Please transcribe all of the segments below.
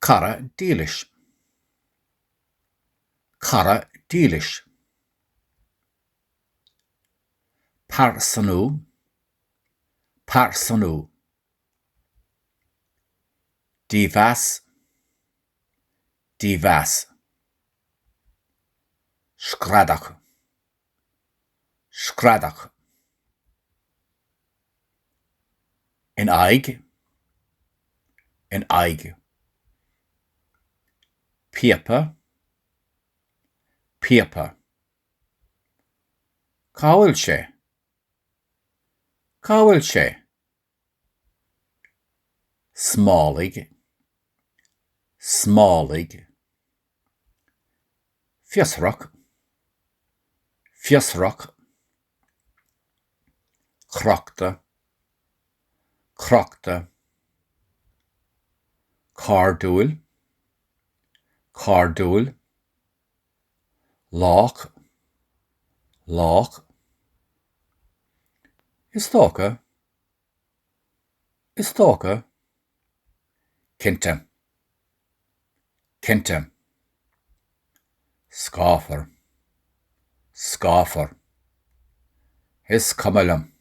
Cara dílis. Cara dílis. Pearsanú. Pearsanú. Dímheas. Dímheas. Screadach. Screadach. In aghaidh. In aghaidh. Píopa. Píopa. Cá bhfuil sé? Cá bhfuil sé? Smálaigh. Smálaigh. Fiosrach. Fiosrach. Crochta. Crochta. Cairdiúil. Cairdiúil. Lách. Lách. Is dócha. Is dócha. Cinnte. Cinnte. Scáfar. Scáfar. Is cuma liom.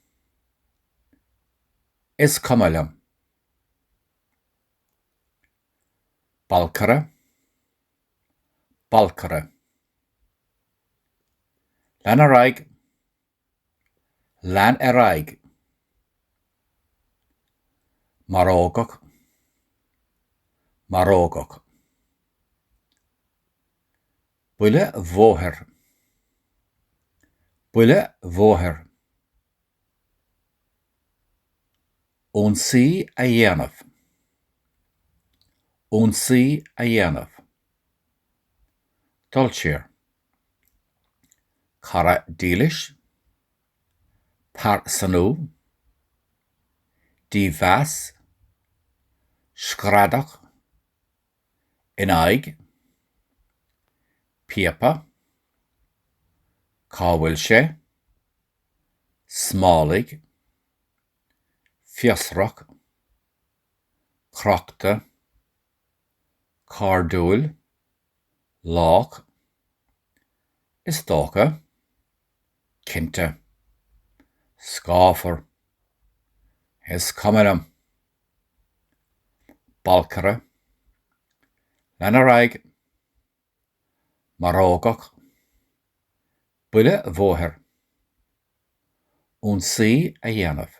Is cuma liom. Balcaire. Balcaire. Lean ar aghaidh. Lean ar aghaidh. Marógach. Marógach. Buille bhóthair. Buille bhóthair. Ionsaí a dhéanamh. Ionsaí a dhéanamh. Dul siar. Cara dílis. Pearsanú. Dímheas. Screadach. In aghaidh. Píopa. Cá bhfuil sé? Smálaigh. Fiosrach. Crochta. Cairdiúil. Lách. Is dócha. Cinnte. Scáfar. Is cuma liom. Balcaire. Lean ar aghaidh. Marógach. Buille bhóthair. Ionsaí a dhéanamh.